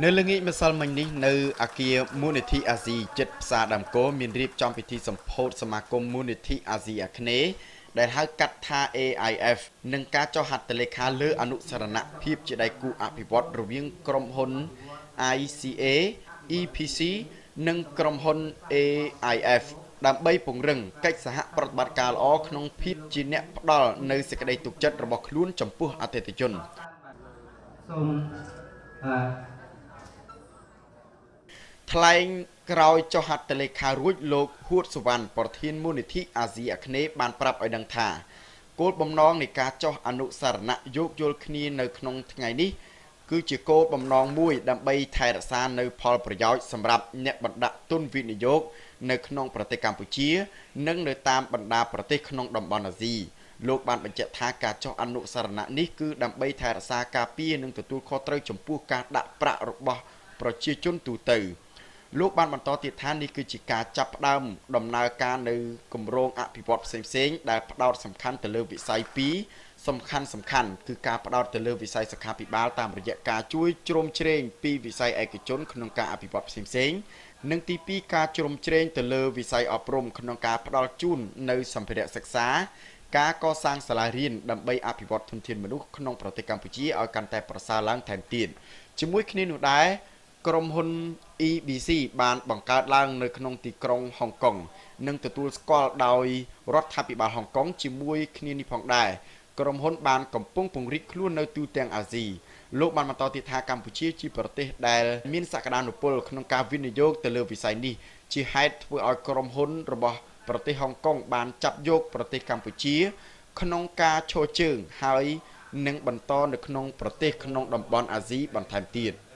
នៅល្ងាចម្សិលមិញនេះនៅអាគារមូលនិធិអាស៊ីជិតផ្សារដើមគោមានរៀបចំពិធីសម្ពោធសមាគមមូលនិធិអាស៊ីអាគ្នេយ៍ដែលហៅកាត់ថា AIF និងការចុះហត្ថលេខាលើអនុស្សរណៈភាពជាដៃគូអភិវឌ្ឍរវាងក្រុមហ៊ុន ICA EPC និងក្រុមហ៊ុន AIF ដើម្បីពង្រឹងកិច្ចសហប្រតិបត្តិការល្អក្នុងភាពជាអ្នកផ្ដល់នៅសេចក្តីទុកចិត្តរបស់ខ្លួនចំពោះអតិថិជន។ សូមអឺ ថ្លែងក្រោយចុះហត្ថលេខារួចលោកហួតសុវណ្ណប្រធានមូលនិធិអាស៊ីអាគ្នេយ៍បានប្រាប់ឲ្យដឹងថាគោលបំណងនៃការចុះអនុស្សរណៈយោគយល់គ្នានៅក្នុងថ្ងៃនេះគឺជាគោលបំណងមួយដើម្បីថែរក្សានៅផលប្រយោជន៍សម្រាប់អ្នកបណ្ដាក់ទុនវិនិយោគនៅក្នុងប្រទេសកម្ពុជា និងនៅតាមបណ្ដាប្រទេសក្នុងតំបន់អាស៊ី។ លោកបានបញ្ជាក់ថាការចុះអនុស្សរណៈនេះគឺដើម្បីថែរក្សាការពារនិងទទួលខុសត្រូវចំពោះការដាក់ប្រាក់របស់ប្រជាជនទូទៅ។ លោកបានបន្តទៀតថានេះគឺជាការចាប់ផ្ដើមដំណើរការនៅគម្រោងអភិវឌ្ឍផ្សេងៗដែលផ្ដោតសំខាន់ទៅលើវិស័យពីរសំខាន់សំខាន់គឺការផ្ដោតទៅលើវិស័យសុខាភិបាលតាមរយៈការជួយជ្រោមជ្រែងពីវិស័យឯកជនក្នុងការអភិវឌ្ឍផ្សេងៗនិងទី2ការជ្រោមជ្រែងទៅលើវិស័យអប់រំក្នុងការផ្ដល់ជូននៅសម្ភារៈសិក្សាការកសាងសាលារៀនដើម្បីអភិវឌ្ឍធនធានមនុស្សក្នុងប្រទេសកម្ពុជាឲ្យកាន់តែប្រសើរឡើងថែមទៀត។ ជាមួយគ្នានោះដែរក្រុមហ៊ុន EBC បានបង្កើតឡើងនៅក្នុងទីក្រុងហុងកុងនិងទទួលស្គាល់ដោយរដ្ឋាភិបាលហុងកុងជាមួយគ្នានេះផងដែរក្រុមហ៊ុនបានកំពុងពង្រីកខ្លួននៅទូទាំងអាស៊ី។ លោកបានបន្តទៀតថាកម្ពុជាជាប្រទេសដែលមានសក្តានុពលក្នុងការវិនិយោគទៅលើវិស័យនេះជាហេតុធ្វើឲ្យក្រុមហ៊ុនរបស់ប្រទេសហុងកុងបានចាប់យកប្រទេសកម្ពុជា ក្នុងការឈរជើងហើយនឹងបន្តនៅក្នុងប្រទេសក្នុងតំបន់អាស៊ីបន្ថែមទៀត។